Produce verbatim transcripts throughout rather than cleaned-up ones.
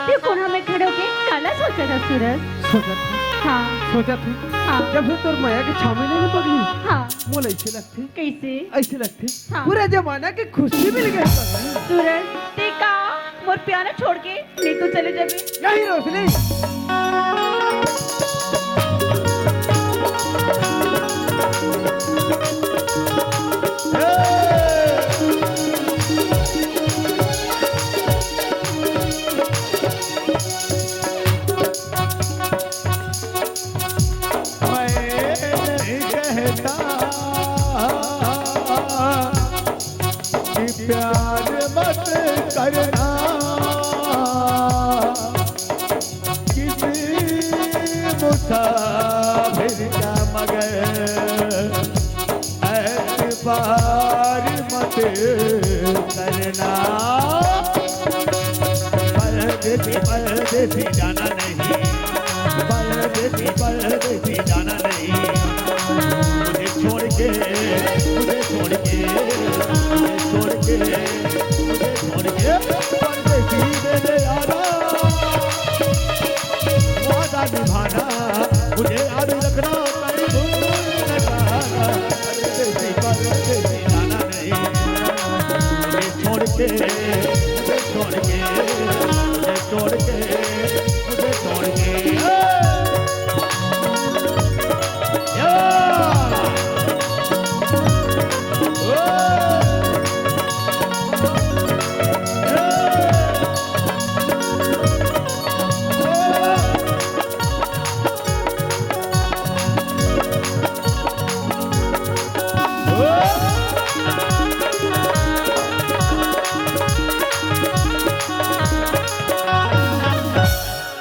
ते कोना में खड़े होके काला सोचत हस सूरज? सोचत हूँ। हाँ। सोचत हूँ। हाँ। जब से तोर मया के छाव मिले ना पगली, हाँ। मोला ऐसे लगथे। कैसे? ऐसे लगथे। हाँ। पूरा जमाना के खुशी मिल गए पगली। सूरज, ते का मोर प्यार छोड़ के नहीं तो चले जाबे? नहीं रोशनी। मैं नहीं कहता कि प्यार मत करना किसी मुसाफिर का, मगर ऐतबार मत करना। परदेसी, परदेसी जाना नहीं, परदेसी, परदेसी जाना नहीं। मुझे छोड़ के, मुझे छोड़ के, मुझे छोड़ के, मुझे छोड़ के परदेसी मेरे यारा। वादा निभाना, मुझे याद रखना, कहीं भूल न जाना। परदेसी, परदेसी जाना नहीं। मुझे छोड़ के, मुझे छोड़ के, मुझे छोड़ के, मुझे छोड़ के। या! या!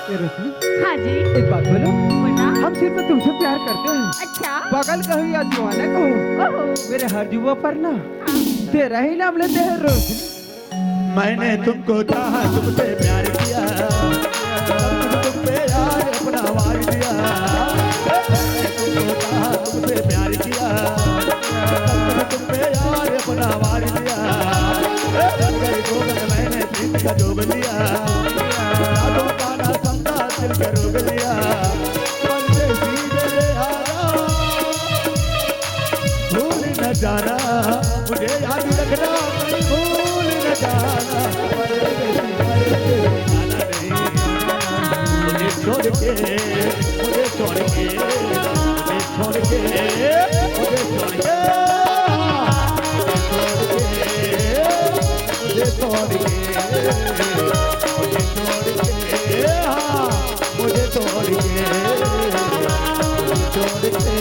ए रोशनी, हाँ जी। एक बात बोलो। बोला। हम सिर्फ तुमसे प्यार करते हैं। अच्छा। पागल कहो या दीवाना कहो, ओहो। मेरे हर जुआ पर ना हाँ। तेरा ही नाम लेते हैं रोशनी। मैंने तुमको चाहा, तुमसे प्यार किया, तुम पे यार अपना वार दिया। मैंने तुमको चाहा, तुमसे प्यार किया, तुम पे यार अपना वार दिया। गई दो मैंने प्रीत का डूब लिया, यादों का ना समझा, दिल का रोक लिया। परदेसी मेरे यारा, भूल न जाना, मुझे याद रखना, कहीं भूल न जाना। परदेसी, परदेसी जाना नहीं, मुझे छोड़ के, मुझे छोड़ के, मुझे छोड़ के, मुझे छोड़ के, मुझे छोड़ के, मुझे छोड़ के, मुझे छोड़ के, हाँ, मुझे छोड़ के, मुझे छोड़ के,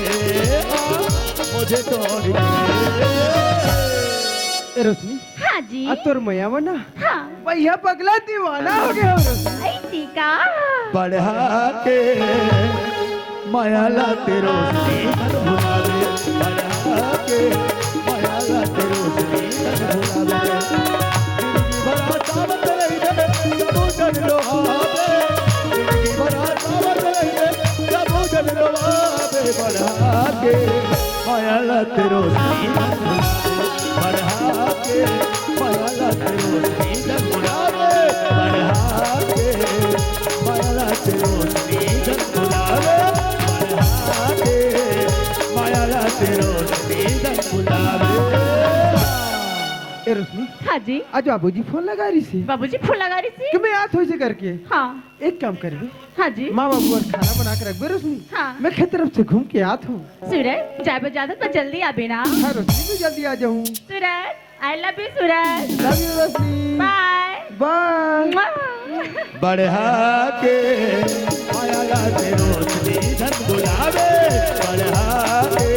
हाँ, मुझे छोड़ के। ए रोशनी, हाँ जी। आ तोर मया बना? हाँ। भैया पगला दीवाना हो गया हो रोशनी। ऐसी का? बढ़ा के मया ला ते रोशनी मन भुला दे, बढ़ा के मया ला ते रोशनी मन भुला दे। जिंदगी भर सावन रही दे, जब उजल लोहावे। जिंदगी भर सावन रही दे, जब उजल लोहावे। बढ़ा के मया ला ते रोशनी मन भुला दे, बढ़ा के मया ला ते रोशनी मन भुला दे, बढ़ा के मया ला ते रोशनी मन भुला दे, बढ़ा के मया ला ते रोशनी मन भुला दे। ए रोशनी, हाँ जी। आज बाबूजी फोन लगा रही सी। बाबूजी फोन लगा रही सी? कि मैं आत होइसे करके। हाँ। एक काम करबे। हाँ जी। माँ बाबू और खाना बना के रखबे रोशनी। हाँ। मैं खेत तरफ से घूम के आत हूँ। सूरज, जाबे जादा तो जल्दी आबे ना। हाँ रोशनी, मैं जल्दी आ जाऊँ। सूरज, I love you Suraj. Love you रोशनी। Bye। Bye। बढ़ा के मया ला ते रोशनी मन भुला दे, बढ़ा के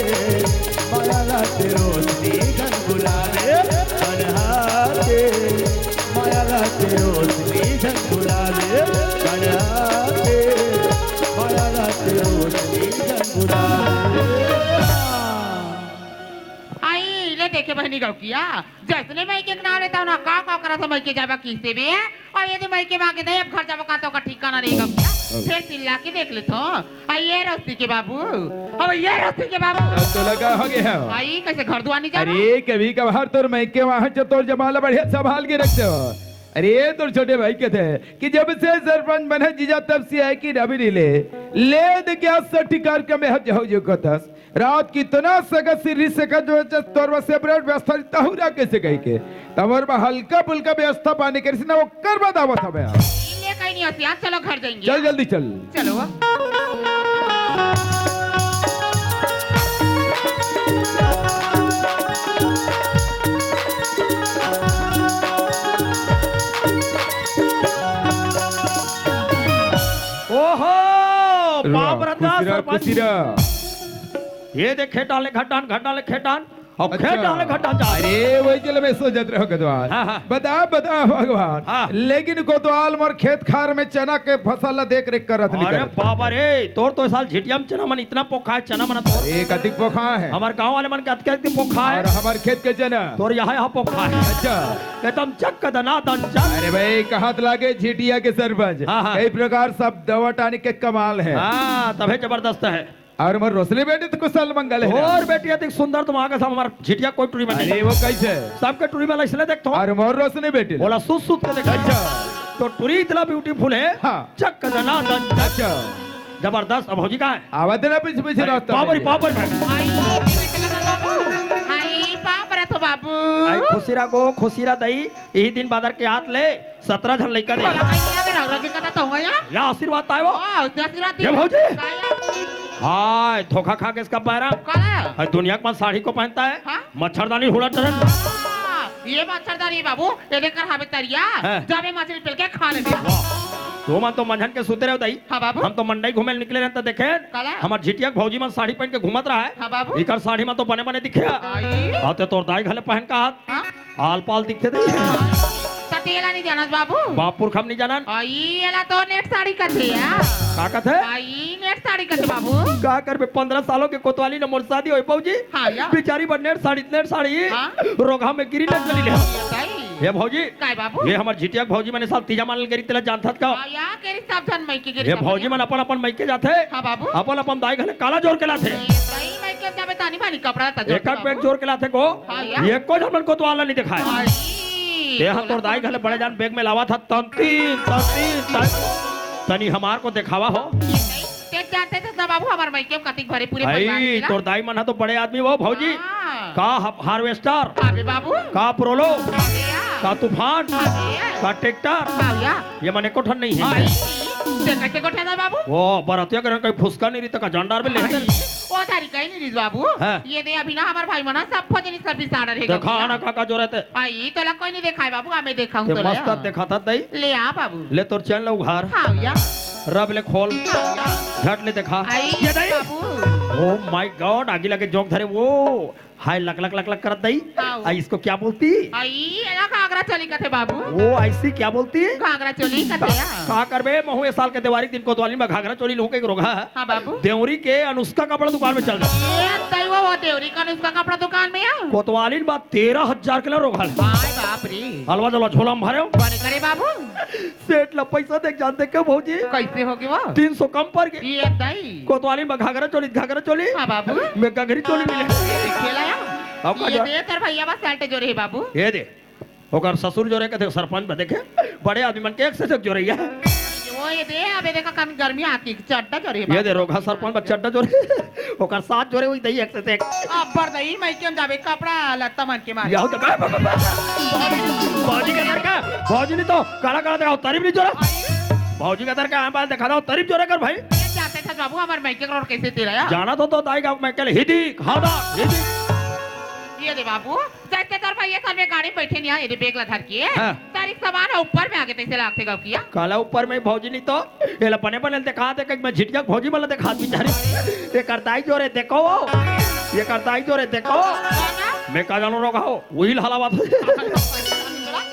मया ला ते रोशनी मन भुला दे, बढ़ा के मया ला ते रोशनी मन भुला दे, बढ़ा के मया ला ते रोशनी मन भुला दे। आई ले देखे बहनी गौकिया, जैसने मइके के नाव लेथव ना, काव काव करत हे मइके जाबा किहिसे बे? अउ यदि मइके म आगे नहीं, अब घर जाबा का तो का ठिकाना नहीं गौकिया। फेर चिल्ला के देख लेथव। अउ ये रोशनी के बाबू, अउ ये रोशनी के बाबू। अब तो लगा हो गया। आई कइसे घर दुआर नहीं जाबा? अरे कभी कभार तोर मइके वहाँ जो तोर जमाला बढ़िया संभाल के रख दे। अरे, तोर छोटे भाई कहते हैं कि जब से सरपंच बने जीजा, तब से है कि रवि नी ले। ले दे क्या सट्टी कार्यक्रम में हम जाओ जो कतस। रात की इतना सगत सिर्री सगत जो है, तोर बस separate व्यवस्था तहुरा कैसे कही के? तमर बा हल्का फुल्का व्यवस्था पानी करिस ना, ओकर बाद आवत हवे। ले कहीं नहीं होती, आज चलो घर जाएंगे। चल, जल्दी चल। चलो। ओहो, बाप रे, खुशी रह, सरपंच। खुशी रह। ये देख, खेटान ले घटान, घटान ले खेटान। अब अच्छा। खेटान ले घटान जा। अरे, वही चले मैं सोचत रहो कोतवाल। हाँ, हाँ। बता, बता भगवान। हाँ। लेकिन कोतवाल मोर खेत खार में चना के फसल ला देख रेख करत नहीं अरे करत। बाबा रे, तोर तो साल झिटिया में चना मन इतना पोखा है, चना मन तो। अरे, कतिक पोखा है? हमार गांव वाले मन के अतके अतके पोखा है। और हमार खेत के चना? तोर यहाँ, यहाँ पोखा है। अच्छा। एकदम चक दना दन चक। अरे भाई, कहत लागे झिटिया के सरपंच। हाँ, हाँ। कई प्रकार सब दवा टानिक के कमाल है। हाँ, तभे जबरदस्त है। और मोर रोशनी बेटी तो कुशल मंगल है। और बेटी अतिक सुंदर, तुम आगे सब हमार झिटिया कोई टुरी में नहीं। अरे वो कैसे? सबके टुरी में इसलिए देखता हूँ। और मोर रोशनी बेटी। बोला सुत सुत के देखा। अच्छा। तो टुरी इतना beautiful है। हाँ। चक दना दन चक। अच्छा। जबरदस्त। अब भौजी कहाँ है? आवा देना पीछे पीछे अरे, रास्ता बाप रे, में। बाप रे, बाप रे। आई, आई, बाप रे तो बाबू। आई, खुशी रहा गो, खुशी रहा दई। यही दिन बादर के हाथ ले सत्रह झन लइका दे। बोला, कहीं आगे रहो, रहो, दिक्कत तो होगा यार। या आशीर्वाद ताय वो। वाह, उसने आशीर्वाद ये दिया। भौजी। काया। हाय, धोखा खा के इसका पैरा। काला। हाय, दुनिया के पास साड़ी को पहनता है। हाँ? मच्छरदानी हुड़ा टरन। हाँ, ये मच्छरदानी बाबू, ये देखकर हमें तरिया। हाँ। जावे मछली पेल के खा लेते। वाह। तो मन तो मंझन के सुते रहो दाई। हाँ बाबू। हम तो मंडई घूमे निकले रहता देखे। काला। हमार झिटिया के भौजी मन साड़ी पहन के घूमत रहा है। हाँ बाबू। इकर साड़ी में तो बने बने दिखे। आई। और ते तोर दाई घले पहन का हाथ। हाँ? आल पाल दिखथे दई। त तेला नहीं जानत बाबू। बाप पुरखा म नहीं जानन। आई, एला तो नेट साड़ी कथे या। का कथे? आई, नेट साड़ी कथे बाबू। का करबे, पन्द्रह सालों के कोतवाली न मोर शादी होई भौजी। हाँ या। बेचारी बर नेट साड़ी, नेट साड़ी। हाँ। रोगहा में गिरी न चली ले। सही। हे भौजी। काय बाबू? ये हमर झिटिया के भौजी मने साल तीजा मानल गिरी तेला जानथत का? हाँ या, गिरी सब झन मइके गिरी ये सब भौजी झन। मन अपन अपन मइके जाथे। हाँ बाबू। अपन अपन दाई घले काला जोर के लाथे। सही मइके जाबे तानी बानी कपड़ा ता जोर एक के एक पैक बाबू। जोर के लाथे को। हाँ, या। ये को झन मन कोतवाल ला नहीं दिखाए। आई। ते हा तोर दाई घले बड़े जान बैग में लावा था, तंती, तंती, तंती। तनी हमार को दिखावा हो। ते जानते थे सब बाबू, हमार मइके में कतिक भरे पूरे परिवार भाई, के ला। तोर दाई मन हा तो बड़े आदमी वो भौजी। हाँ। का ह-, हार्वेस्टर, अबे बाबू। का प्रोलो, अबे या। का तूफान, अबे या। का ट्रैक्टर। हाँ, या। ये मने कोठन नहीं है। आई, ते कैसे कोठे था बाबू? वो बरतिया के रंग कहीं फुसका नहीं रही तो का जानदार में ले। आई, वो तारी कहीं नहीं रही बाबू। हाँ। ये दे अभी ना हमार भाई मना सब फौजनी सर्विस आर्डर है देखा गया। ना काका जो रहते। आई, तोला कोई नहीं देखाए बाबू, हमें देखा हूँ ते तोला। मस्त देखा था दई। ले आ बाबू। ले तोर चैन लो घर। हाँ या। रब ले खोल। हाँ या। झट ले देखा। आई ये दई। बाबू। Oh my God, आगी लगे जोंक धरे वो। हाय लक लक लक लक करत दई। आओ। आ, इसको क्या बोलती? आई, एला घाघरा चोली कथे बाबू। वो ऐसी क्या बोलती? घाघरा चोली कथे का, या। का करबे, महू ए साल के देवारी के दिन कोतवाली में घाघरा चोली लूं के रोगहा है। हाँ बाबू। देवरी के अनुष्का कपड़ा दुकान में चल जा। ये तई वो, वो देवरी का अनुष्का कपड़ा दुकान में है। कोतवाली में बात तेरह हजार के ला रोगहा है। हाय बाप रे। हलवा जलवा झोला में भरे। बने करे बाबू। सेठ ला पैसा देख जानते क्यों भौजी? कैसे हो गया? तीन सौ कम पड़ गए। ये तई। कोतवाली में घाघरा चोली, घाघरा चोली। हाँ बाबू। मैं घघरी चोली मिले। खेला या? अब का ये जो दे तेरे भैया बस शर्ट जोरे है बाबू। ये दे। ओकर ससुर जोरे कथे सरपंच बा देखे। बड़े आदमी मन के एक से एक जोरे या। वो ये दे, अबे देखा कम गर्मी आती, चड्डा जोरे है ये बाबू। दे रोगहा सरपंच बा चड्डा जोरे। ओकर साथ जोरे हुई दई एक से एक। अब्बर दई, मैं क्यों जाबे कपड़ा लत्ता मन के मारे। यहू तो बा-, बा-, बा-, बा-, भौजी के लड़का, भौजी नहीं तो काला काला दिखाओ, तारीफ नहीं जोरा। भौजी का तरह का बाल दिखा दो, तारीफ जोरा कर भाई। ये जाते थे बाबू, हमारे मायके रोड कैसे तेरा यार? जाना तो, तो दाई गाँव में अकेले हिदी, हादा, हिदी। ये दे बाबू, जैसे तोर भाई ये साल में गाड़ी में बैठे नहीं आए, ये दे बैग ला धर के। हाँ। तारीख समान है, ऊपर में आगे तैसे लागथे गाँव किया। काला ऊपर में भौजी नहीं तो, ये ला बने बने दिखा दे कि मैं झिटिया भौजी वाला दिखा बेचारी। ये करताई जोरे देखो, ये करताई जोरे देखो। मैं का जानू रोगहा हो, वही हलावा था।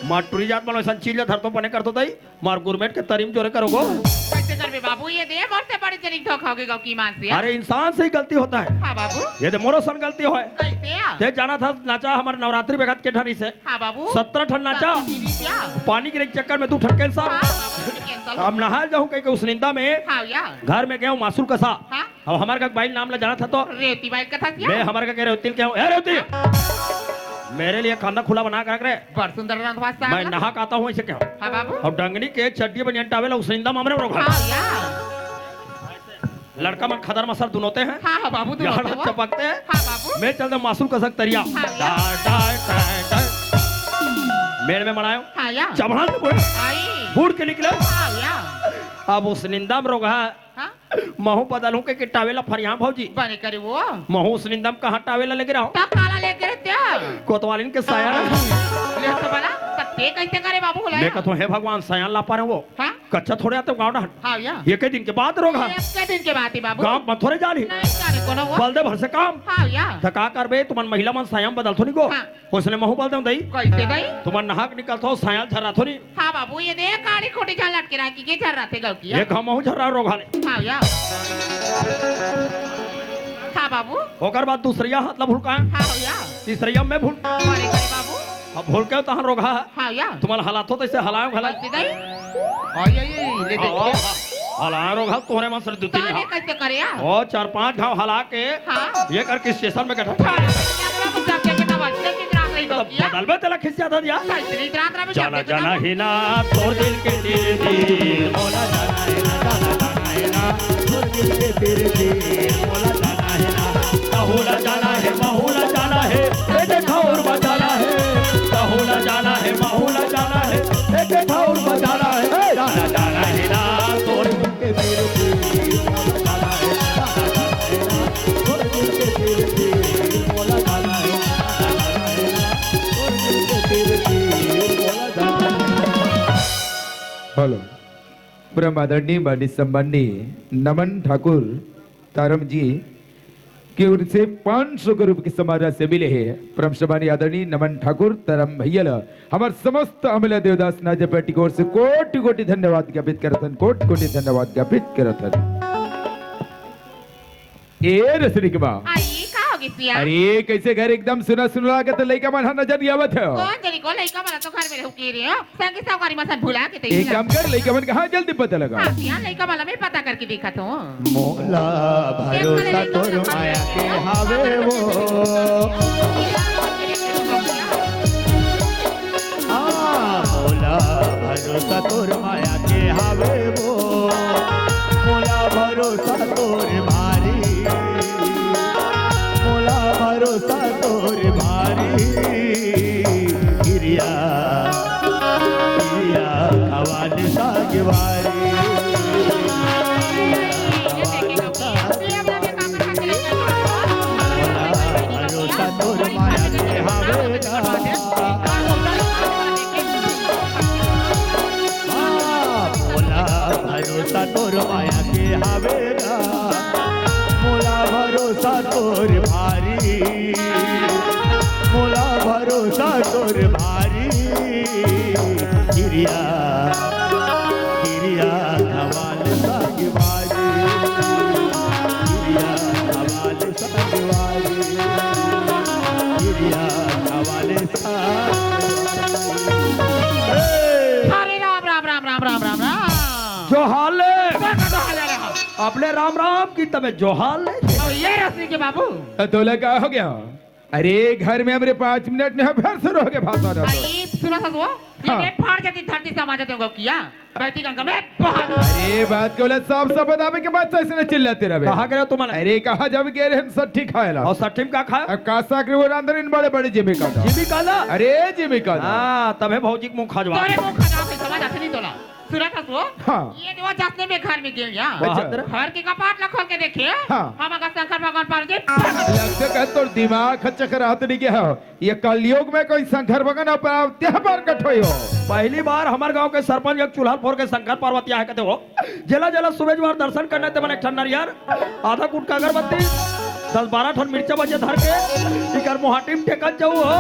माटुरी जात वाला ऐसा चीज धर तो बने कर तो दई। मार गुरमेट के तारीफ जोरे करोगो। कैसे करबे बाबू, ये दे मोर से बड़ी जनिक धोखा होगे गाँव की ईमान से। अरे इंसान से ही गलती होता है। हाँ बाबू। ये दे मोरो सन गलती होए। कैसे या? ते जाना था नाचा हमारे नवरात्रि बेगत के ठनी से। हाँ बाबू। सत्रह ठन नाचा। सत्रह ठन क्या? पानी गिरे के चक्कर में दू ठन cancel। हाँ, बाबू, cancel। अब नहाए जाऊँ कहीं के उस निंदा में। हाँ या। घर में गया हूँ मासुर कसा। हाँ। अब हमारे का बाई नाम ला जाना था तो। रेवती बाई का था क्या? मैं हमारे का कह रेवती के हूँ, ए रेवती। मेरे लिए खाना खुला बना कर रख रे। बड़ सुंदर रंधवा साग। मैं नहा के आता हूँ, ऐसे कहो। हाँ बाबू। अउ डंगनी के चड्डी बनियान टावेल अउ उसनिंदा म हमरे रोगहा। हाँ या। लड़का मन खदर मसर दुनोते हैं। हाँ, हाँ बाबू, दुनोते हैं। चपकते हैं। हाँ बाबू। मैं चल दे मासूल कसक तरिया। हाँ या। डाय, डाय, डाय, डाय। मेड़ में मनायो। हाँ या। चबहान से बोले। आई। बूढ़ के निकले। हाँ या। अब उसनिंदा म रोगहा। हाँ? महू बदलहूँ के, के टावेल ला फरिया भौजी। बने करे वो। महू उसनिंदा म कहाँ टावेल ला लेके रहो? तब काला लेके रहते हैं। कोतवालिन के साया। ले तो बना, तब ते कैसे करे बाबू बोला? मैं कहता हूँ, हे भगवान, साया ला पा रहे वो। हाँ? कच्चा थोड़े आते गाँव डहर। हाँ या। एक ही दिन के बाद रोगहा। एक दिन के बाद ही बाबू। गाँव म थोड़े जान ही। नहीं जाने कोनो वो। बल दे भर से काम। हाँ या। त का करबे, तुमन महिला मन साया म बदलथो नी को। हाँ। उसने महू बल दे दई। कैसे दई? तुमन नहा के निकलथो, साया ल झर्राथो नी। हाँ बाबू, ये देख, काड़ी खोटी झन लटके रहा कि के झर्राथे गौ किया। एक हम महू झर्रा रोगहा ले। हाँ या। हाँ बाबू। ओकर बाद दूसरिया हाथ ला भुलकाए। हाँ या। तीसरिया में भुल। अरे करे बाबू। अब भुलके तहन रोगहा। हाँ या। तुमन हलाथो तैसे हलायो घला। कैसे दई? आई, आई, आई, ले दे। हाँ, हलायो रोगहा तोहरे मन से दू तीन कहाँ ले हाथ। कैसे करे या? ओ, चार पांच घाव हला के हाँ। ये करके स्टेशन में गठा। अरे, क्या बोला, कुछ जाके के ना बस, लेकिन रात रही तो गौ किया। बदलबे तेला खिसियाथस या। कैसे नहीं रात रहा में जाना, जाके जाना ना ही ना, तोर दिल के तीर तीर। मोला जाना है ना, जाना, जाना है ना, तोर दिल के तीर तीर। मोला जाना है ना, कहूँ ला जाना है, महू ला जाना है, एक ठौर बजाना है। कहूँ ला जाना है, महू ला जाना है, एक ठौर बजाना है। जाना, जाना है ना, तोर हेलो। परम आदरणीय माननीय सम्माननीय नमन ठाकुर तारम जी की ओर से पाँच सौ के रूप की समारोह से मिले हैं। परम सम्माननीय आदरणीय नमन ठाकुर तारम भैया ला हमर समस्त अमला देवदास नाच पार्टी की ओर से कोटि कोटि धन्यवाद ज्ञापित करथन, कोटि कोटि धन्यवाद ज्ञापित करथन। ए रसरी के बा। आई, का हो गिस पिया? अरे, कैसे घर एकदम सुना सुना लागत, लइका मन ह नजर नहीं आवत है। कौन जनी को लइका मन तो घर में रहू के रे हो? संगी सावकारी मसन भुला के एक काम कर, लइका मन कहाँ जल्दी पता लगा। हाँ, पिया, लइका वाला मैं पता करके देखा तो। मोला भरोसा तोर माया के हावे वो। हाँ, मोला भरोसा तोर माया के हावे वो। मोला भरोसा तोर भारी। मोला भरोसा तोर भारी। किरिया, किरिया खवाल सागवारी। भरोसा तोर माया के हावे गा। हाँ, मोला भरोसा तोर माया के हावे गा। मोला भरोसा तोर भारी। मोला भरोसा तोर भारी। किरिया, किरिया खवाल सागवारी। किरिया खवाल सागवारी। किरिया खवाल सागवारी। हरे राम, राम, राम। जोहार ले। अपने राम राम की तबे जोहार ले। अब ये रश्मि के बाबू। तो तोला का हो गया? अरे, घर में हमरे पाँच मिनट नहीं, फिर शुरू हो गया भाषा ना तो। आई, सुनो ससुओ, ये हाँ। गेट फाड़ जाती, धरती समा जाते होगा किया? बैठी गंगा में बाहर। अरे, बात के बोला, साफ साफ बतावे के बाद से ऐसे नहीं चिल्लाते रहे। कहाँ गए तुम? अरे, कहाँ जब गए रहे हम सट्ठी खाए ला। और सट्ठी में का खाया? अब का साकरी वो अंदर इन बड़े बड़े जिमी का था। जिमी का था? अरे, जिमी का था। हाँ, तबे भौजी के मुंह खजवा। तोरे मुंह खजवा से समझ आते नहीं तोला। सुरत हसो? हाँ। ये जो जसने में घर में गेल या। अच्छा। घर के कपाट ला खोल के देखे। हाँ। हम अगर शंकर भगवान पर जे लगते कहे तोर दिमाग ह चकरात नहीं गया हो। ये कलयुग में कोई शंकर भगवान अपराध त्यौहार कठोई हो। पहली बार हमारे गांव के सरपंच एक चूल्हा फोर के शंकर पार्वती आहे कहते हो। जेला जेला सुबह जुआर दर्शन करने ते मन एक ठन नरियर, आधा कुटका अगरबत्ती, दस बारह ठन मिर्चा बजे धर के इकर मुहाटी में टेकत जाऊ हो।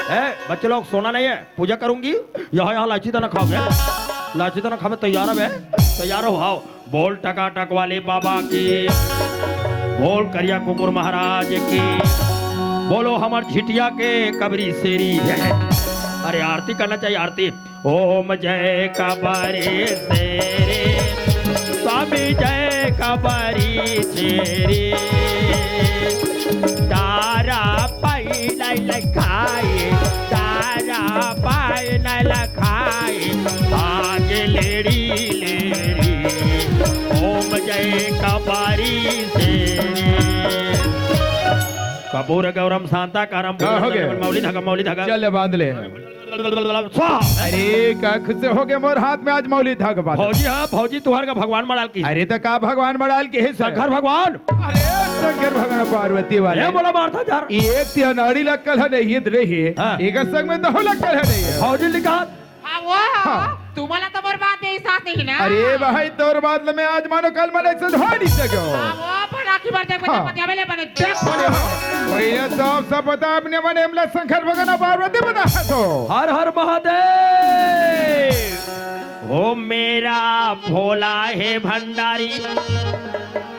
ए, बच्चे लोग सोना नहीं है। पूजा करूंगी, यहाँ, यहाँ लाची दाना खाओगे, लाची दाना खावे तैयार है, तैयार हो, आओ। बोल टकाटक वाले बाबा की, बोल करिया कुकुर महाराज की, बोलो हमर झिटिया के कबरी शेरी है। अरे आरती करना चाहिए, आरती। ओम जय कबरी शेरी, स्वामी जय कबरी शेरी, तारा पै लाई लाई खाए, तारा पाए न लखाए, भागे लेड़ी लेड़ी, ओम जय कपारी से। कपूर गौरम शांता करम का हो गया? मौली धागा, मौली धागा। चल, बांध ले। स्वाहा। अरे, का खुश हो गया मोर हाथ में आज मौली धागा बांध। भौजी, हाँ, भौजी, तुहार का भगवान मड़ाल की। अरे, तो का भगवान मड़ाल की है सर? शंकर भगवान। अरे, शंकर भगवान पार्वती वाले। ये बोला मारता यार। एक ती अनाड़ी लक्कल है नहीं, ये रही। हाँ। एक संग में दहो लक्कल है नहीं है। भौजी लिखा। हाँ, वो। हाँ। तुम्हाला तर मोर बात में विश्वास नहीं ना। अरे भाई, तोर बात ल मैं आज मानो, कल मानो, ऐसे धो नहीं सको। हाँ, वो अपन आखी बार देख, हाँ। पता पता बेले बने देख। अरे हाँ। भैया, सब, सब पता अपने मने हमला शंकर भगवान पार्वती बता तो। हर हर महादेव। ओ मेरा भोला है भंडारी,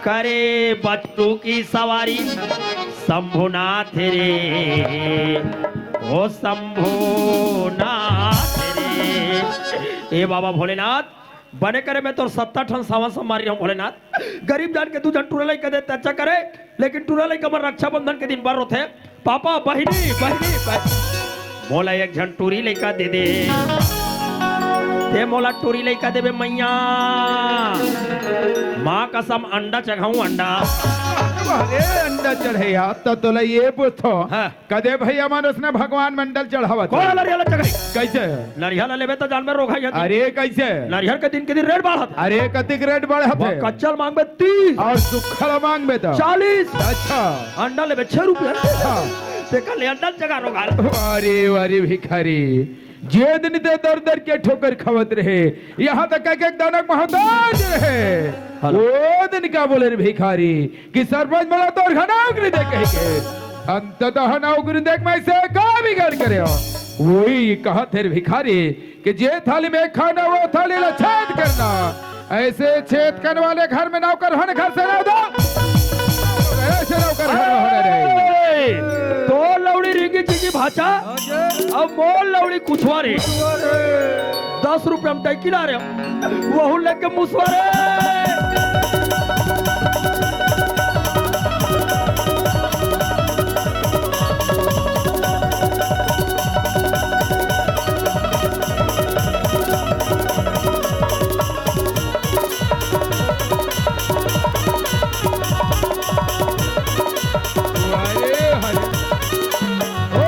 करे बच्चों की सवारी, शंभुनाथ रे, ओ शंभुनाथ रे। ए बाबा भोलेनाथ, बने करे मैं तोर सत्ता ठन सावन सोमवारी रहूं भोलेनाथ। गरीब जान के दू झन टूरा लइका दे त अच्छा करे, लेकिन टूरा लइका मन रक्षाबंधन के दिन बर रोथे। पापा, बहिनी, बहिनी, बहिनी, मोला एक झन टूरी लइका दे दे। ते मोला टूरी लइका देबे मैया। माँ कसम अंडा चघाऊं अंडा। अरे अंडा चढ़े यार, त तोला ये पूछो। हाँ। कदे भैया मन उसने भगवान मंडल चढ़ावत कोन हे। लरिया ला चघाई? कैसे? लरिया ला लेबे त जान में रोग है। अरे कैसे? लरिया के दिन के दिन रेट बढ़त। अरे कतिक रेट बढ़त वो हे? कच्चा ल मांगबे तीस। और सुखा ल मांगबे त? चालीस। अच्छा। अंडा लेबे छह रुपया। हाँ। ते कल अंडा ल चघा रोग हाल। अरे, अरे भिखारी, जे दिन ते दर दर के ठोकर खावत रहे, यहाँ तक एक एक दाना के मोहताज रहे। हेलो। वो दिन का बोले रे भिखारी कि सरपंच मोला तोर घर नौकरी दे कहि के। अंततः नौकरी देख मैं से का बिगाड़ करे हो? वही कहत हे रे भिखारी कि जे थाली में खाना वो थाली ला छेद करना। ऐसे छेद करने वाले घर में नौकर होने घर से ना दो। ऐसे नौकर घर में होने नहीं। ए, तो लौड़ी रिंगी चिंगी भाचा, अब मोर लौड़ी कुछवा रे। दस रुपया में टैकी ला रे, वहू लेके मुसवा रे। अरे, हरे। ओ!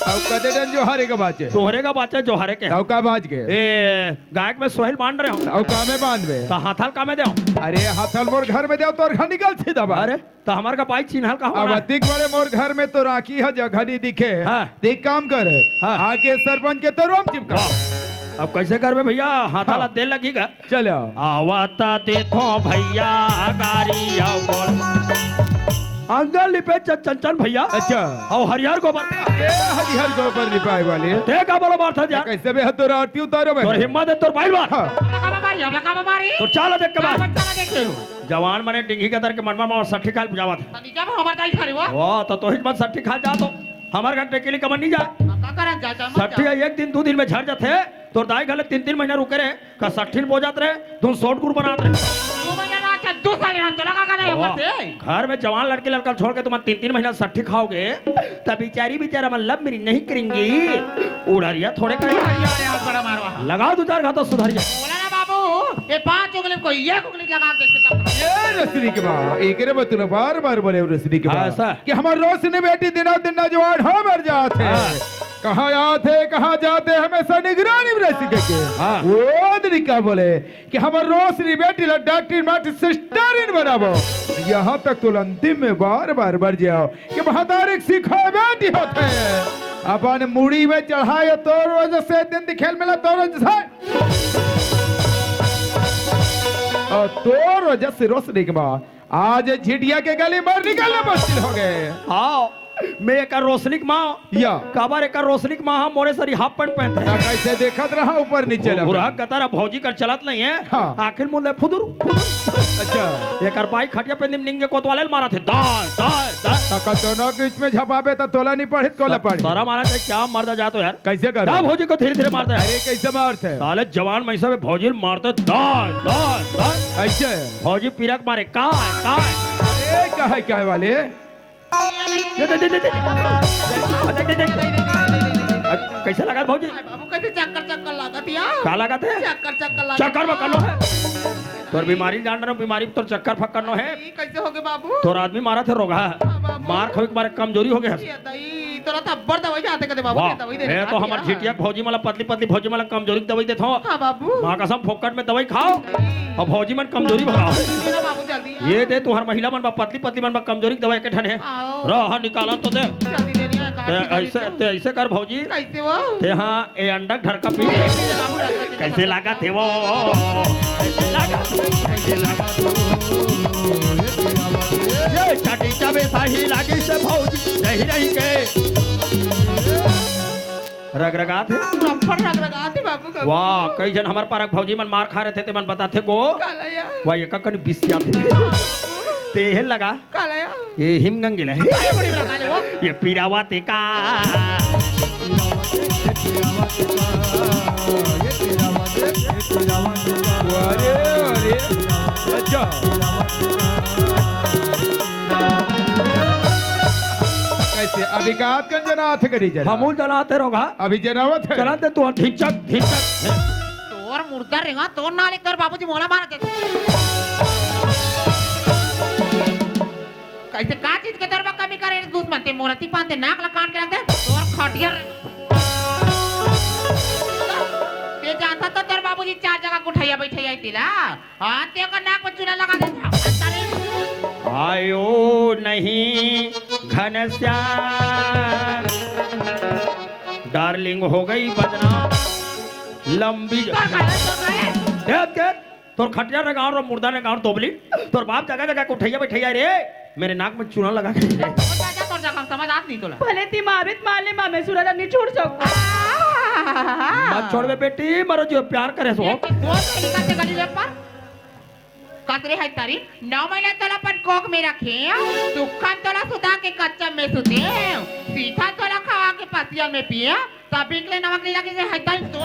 अब कते डन जोहारे के बाचे? तोहरे का बाचे, जोहारे के। अब का बाच के? ए, गायक में सोहेल बांध रहे हो। अब का में बांधबे? तो हाथल का में देव? अरे, हाथल मोर घर में देव, तोर घर निकल सीधा बा। अरे, तो हमार का पाई चिन्हल का अब होना? अतिक बड़े मोर घर में तो राखी है, जगह नहीं दिखे। हाँ। देख काम कर, हाँ। आके सरपंच के तो रोम चिपका। वाह। अब कैसे करबे भैया? हाथल हाँ। तेल लगी का? चलो। आवता देखो भैया गाड़ी आओ बोल। अंगल लिपे च-, चंचन भैया। अच्छा। आओ हरियर गोबर। ए, हरियर गोबर लिपाए वाले। ते का बोलो मारता जा? कैसे बे हद तोरा आरती उतारो बे? तोर हिम्मत है, तोर बाइल बार। हाँ। का बाबा, ये का बाबा रे? तो चाल देख के बात। का बाबा, चाल देख के। जवान मने डिंगी के दर के मनवा में सट्ठी खाल बुझावत है। तनी जब हमार दाई खड़ी हुआ। वाह, तो तोहित मत सट्ठी खा जा तो। हमार घर टेकेली कमर नहीं जा। का करन जा, जा मत सट्ठी जा। एक दिन, दो दिन में झड़ जाते। तोर दाई घले तीन, तीन महीना रुके रहे। का सट्ठिन बोजात रहे, धुन सोट गुड़ बनात रहे। दू महीना ना, अच्छा, दू साल हम तो लगा का नहीं वाह। होते। घर में जवान लड़की लड़का छोड़ के तुम तीन, तीन महीना सट्ठी खाओगे, तब बेचारी बेचारा मन love marriage नहीं करेंगी। उड़रिया थोड़े करेंगे। अरे यार, बड़ा मारवा। लगा दो चार घातो सुधरिया। बोला ना बाबू, ये पांच उंगली को एक उंगली लगा के देखते तब। ये रसनी के माँ, एक रे बतुल बार बार बोले रसनी के माँ। ऐसा? कि हमार रोशनी बेटी दिना दिन नौजवान हो मर जात है। हाँ। कहाँ आते, कहाँ जाते, हमेशा निगरानी में रह सके के। हाँ। वो दिन क्या बोले कि हमर रोशनी बेटी ला डॉक्टर माटी सिस्टरिन बनाबो। यहाँ तक तो अंतिम में बार बार बर जाओ कि महतारी के सिखाए बेटी होते हैं। अपन मुड़ी में चढ़ाए तोर वजह से दिन दिखेल मिला तोर वजह से। और तोर वजह से रोशनी के माँ आज झिटिया के गली में निकलना मुश्किल हो गए। हाँ, मैं एकर रोशनी के माँ। या। काबर एकर रोशनी के माँ, हम मोरे सरी हाफ पैंट पहनते हैं। ना कैसे देखत रहा ऊपर नीचे वो लगा। बुढ़ा गतर अब भौजी कर चलत नहीं है। हाँ। आखिर मुंह ले फुदुर, फुदुर। अच्छा। एकर बाई खटिया पे निम निंगे कोतवाले मारा थे। दाल, दाल, दाल। तका दोनों के बीच में झपाबे तो तोला नहीं पढ़ित, कोला पढ़ी। सारा मारा थे क्या मर्दा जा तो यार। कैसे कर? क्या भौजी को धीरे धीरे मारता है? अरे कैसे मारते हैं? साले जवान मैं सब भौजी मारते दाल, दाल, दाल। ऐसे? भौजी पीरक मारे, काय, काय? ए, कहे, कहे वाले? ये दे, दे, दे, दे। दे, दे, दे, दे। कैसे लगा भौजी? बाबू, कैसे चक्कर चक्कर लागत या? का लागत हे? चक्कर चक्कर लागत चक्कर में या। करनो हे? तोर बीमारी जान रहा हूँ, बीमारी तोर चक्कर फक्कर नो हे। ई कैसे हो गए बाबू? तोर आदमी मारा थे रोगा। हाँ, बाबू। मार खावे के मारे कमजोरी हो गया। ये दई, तोरा तो अब्बड़ दवाई जाते कदे बाबू, वाह, ये दवाई देने ये का तो हमर दिया। झिटिया भौजी मला, पतली पतली भौजी मला कमजोरी के दवाई देथो। हाँ बाबू। माँ कसम, फोकट में दवाई खाओ। नहीं। अउ भौजी मन कमजोरी भगाओ। ये ना बाबू, जल्दी आओ। ये दे तुहर महिला मन बा, पतली पतली मन बा, कमजोरी के दवाई के ठन हे। आओ। रह, निकाला तो दे। जल्दी दे रही है, ते काट के ऐसे, दे। ते ऐसे कर भौजी। कैसे वो? ते हाँ, ए अंडा के ढरका पी। बाबू, रख दे। कैसे लागत हे वो? कैसे लागत? कैसे लागत? ये चाटी चाबे साही लागी से भौजी, रही रही के। रगरगात हे। रफड़ रगरगात हे बाबू का। वाह, कई झन हमर पारा के भौजी मन मार खा रहे थे, ते मन बताथे गो। काला यार। वाह, ये का कनी बिसिया थे। तेहे लगा। काला यार। ये हिमगंगीला हे। अरे बड़ी बड़ा काले वो। ये पीरावा ते का। अरे, अरे, अच्छा। कैसे अभी का कन जनात करी जरा? हमू जनात हे रोगा। अभी जनावत हे। चला दे तू, ढिंचक, ढिंचक। तोर मुर्दा रेंगा, तोर नाले तोर बाबूजी मोला मार दे। कैसे का चीज के तोर बा कमी करे दुश्मन ते मोरती पान ते नाक ला काट के रख दे। तोर खटिया रे। ते जानता तो तोर बाबूजी चार जगह उठैया बैठैया तिला। हाँ, ते ओकर नाक में चूना लगा दे। अंतरी। आयो नहीं घनश्याम। डार्लिंग हो गई बदनाम। लंबी तोर का है, तोर का है? देख, देख। तोर खटिया ने गाँव रो मुर्दा ने गाँव तोबली। तोर बाप जगह जगह के उठैया बैठैया रे। मेरे नाक में चूना लगा के रे। जा, जा, तोर जगह समझ आत नहीं तोला। भले ती मारित मार ले, माँ मैं सुरा ला नहीं छोड़ सकूँ। मत छोड़बे बेटी, मरो जो प्यार करे सो। ये तो बोल रही का ते गली में पर? कतरे है तारी, नौ महीना तोला अपन कोख में रखे, सुखा तोला सुता के कच्चा में सुते, सीखा तोला खवा के पसिया में पिए, तब इकले नमक नहीं लगे है तारी तो।